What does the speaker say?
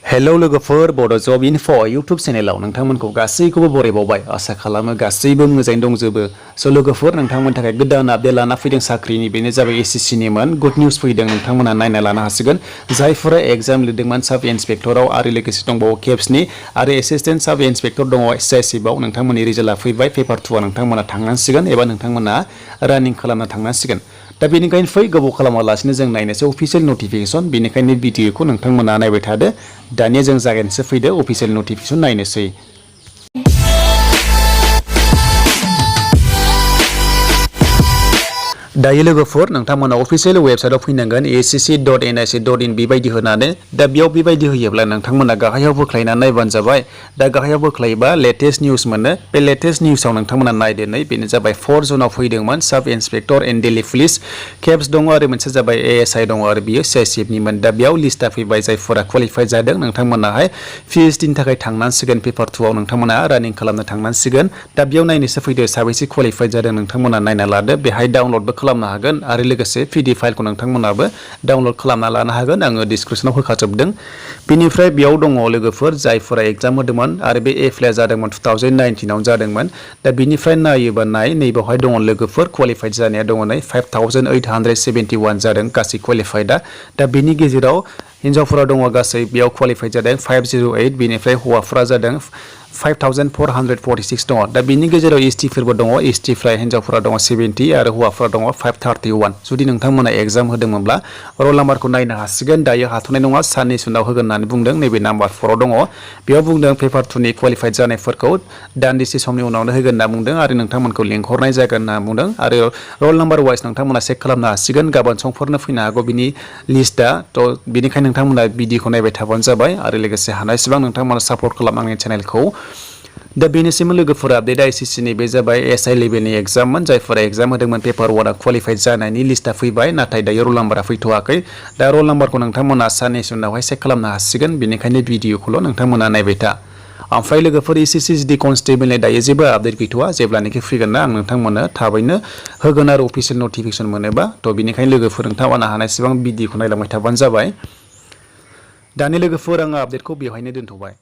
hello लोगोफोर बड' जब enough' YouTube चेनेलाव नोंथांमोनखौ गासैखौबो बरायबावबाय आसा खालामो गासैबो मोजाङै दंजोबो स' लोगोफोर नोंथांमोननि थाखाय गोदान आपडेट लाना फैदों साख्रिनि बेनो जाबाय SSC निमोन गुड निउस फैदों नोंथांमोना नायना लानो हासिगोन जायफोरा एग्जाम लिरदोंमोन साब इन्सपेक्टराव आरो लोगोसे दंबावो केप्सनि आरो एसिस्टेन्ट साब इन्सपेक्टर दङ CISF आव नोंथांमोननि रिजाल्टआ फैबाय पेपार 2 नोंथांमोना थांनांसिगोन एबा नोंथांमोना रानिं खालामना थांनांसिगोन दा बेनिखायनो फै गोबाव खालामालासिनो जों नायनोसै अफिसियेल नटिफिकेशन बेनिखायनो भिडिअखौ नोंथांमोना नायबाय थादो दानिया जों जागायनोसै फैदो अफिसियेल नटिफिकेशन नायनोसै दायो लोगोफोर नोंथांमोना अफिसियेल वेबसाइटआव फैनांगोन acc.nic.in बेबायदि होनानै दा बेयाव बेबायदि होयोब्ला नोंथांमोना गाहायाव बोख्लायनानै नायबानो जाबाय दा गाहायाव बोख्लायोबा लेटेस्ट निउस मोनो बे लेटेस्ट निउसाव नोंथांमोना नायदो नै बेनो जाबाय 4 जुनाव फैदोंमोन साब inspector and Delhi police keeps दङ आरो मोनसे जाबाय ASI दङ आरो बियो CISF निमोन दा बेयाव लिस्टआ फैबाय जायफोरा क्वालिफाइ जादों नोंथांमोनाहाय PST नि थाखाय थांनांसिगोन पेपार 2 आव नोंथांमोना रानिं खालामनो थांनांसिगोन दा बेयाव नायनोसो फैदो साबैसे क्वालिफाइ जादों नोंथांमोना नायना लादो बेहाय डाउनलडबो खालामनो हागोन आरो लोगोसे PDF फाइलखौ नोंथांमोनाबो डाउनलड खालामना लानो हागोन आङो डिसक्रिपसनाव होखाजोबदों बेनिफ्राय बेयाव दङ लोगोफोर जायफोरा एग्जाम होदोंमोन आरो बे एप्लाइ जादोंमोन 2019 आव जादोंमोन दा बेनिफ्राय नायोबा नैबावहाय दङ लोगोफोर क्वालिफाइड जानाया दङ नै 5871 जादों गासै क्वालिफाइडआ दा बेनि गेजेराव हिनजावफोरा दङ गासै बेयाव क्वालिफाइड जादों 508 बेनिफ्राय हौवाफोरा जादों 5446 दङ दा बेनि गेजेराव ST फोरबो दङ ST फ्राय हिनजावफोरा दङ 70 आरो हौवाफोरा दङ 531 जुदि नोंथांमोना एग्जाम होदोंमोनब्ला रल नाम्बारखौ नायनो हासिगोन दायो हाथ'नाय नङा साननैसो उनाव होगोन होननानै बुंदों नैबे नाम्बार 4 आव दङ बेयाव बुंदों पेपार 2 नि क्वालिफाइड जानायफोरखौ दान्दिसे समनि उनावनो होगोन होनना बुंदों आरो नोंथांमोनखौ लिंहरनाय जागोन होनना बुंदों आरो रल नाम्बार वाइज नोंथांमोना चेक खालामनो हासिगोन गाबोन समफोरनो फैनो हागौ बिनि लिस्टआ थ' बेनिखायनो नोंथांमोना भिडिअखौ नायबाय थाबानो जाबाय आरो लोगोसे हानायसेबां नोंथांमोना सापर्ट खालाम आंनि चेनेलखौ दा बेनिसिम लोगोफोरा आपडेट SSC नि बे जाबाय SI लेभेलनि एग्जाममोन जायफोरा एग्जाम होदोंमोन पेपार 1 आ क्वालिफाइड जानायनि लिस्टआ फैबाय नाथाय दायो रल नाम्बारा फैथ'वाखै दा रल नाम्बारखौ नोंथांमोना साननैसो उनावहाय चेक खालामनो हासिगोन बेनिखायनो भिडिअखौल' नोंथांमोना नायबाय था ओमफ्राय लोगोफोर SSC जुदि कनस्टेबलनि दायो जेबो आपडेट गैथ'वा जेब्लानोखि फैगोन ना आं नोंथांमोननो थाबैनो होगोन आरो अफिसियेल नटिफिकेशन मोनोबा थ' बेनिखायनो लोगोफोर नोंथांमोना हानायसेबां भिडिअखौ नायलांबाय थाबानो जाबाय दानि लोगोफोर आङो आपडेटखौ बेवहायनो दोनथ'बाय